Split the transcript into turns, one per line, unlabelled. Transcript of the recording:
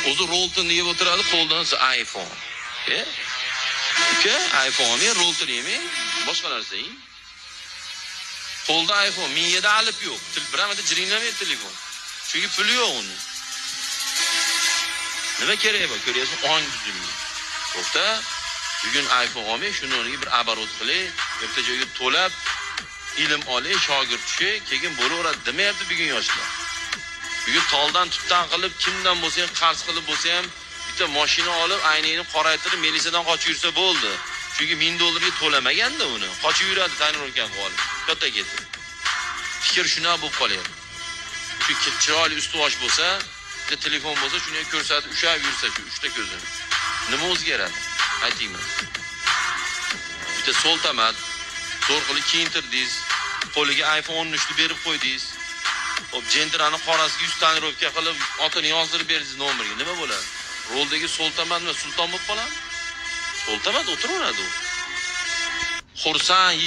O'zi Rolton yeb o'tiradi, qo'ldan iPhone. E? Uka, iPhone olmang, Rolton yemang, boshqa narsa yeng. Qo'lda iPhone, miyada alif yo'q. Til bir marta jiringlamaydi telefon. Chunki puli yo'q uni. Nima kerak bor? Ko'ryapsiz, ong buzilgan. To'xta, bugun iPhone olmang, shuni o'rniga bir оборот qilay, bitta joyga to'lab ilm olay, shogird tushay, keyin bo'laveradi demayapti bugun yoshlar. Bugun toldan tutdan qilib, kimdan bo'lsa ham qarz qilib bo'lsa ham bitta mashina olib, aynakni qoraytirib, militsiyadan qochib yursa bo'ldi. Chunki 1000 dollarga to'lamaganda uni. Qochib yuradi tonirovka qilib olib. Katta ketib. Fikr shunaqa bo'lib qolyapti. Shu chiroyli usti-bosh bo'lsa, bitta telefon bo'lsa, shuni ko'rsatib ushlab yursa shu uchta ko'zini. Nima o'zgaradi? Aytingmi? Bitta so'ltamat, zo'r qilib kiyintirdingiz, qo'liga iPhone 13 ni berib qo'ydingiz. Hop, Gentrani qorasiga 100 tonirovka qilib, otini yozdirib berdingiz nomerga. Nima bo'ladi? Roldagi so'ltamat sulton bo'lib qoladi. So'ltamat o'tiraveradi u. Xursand.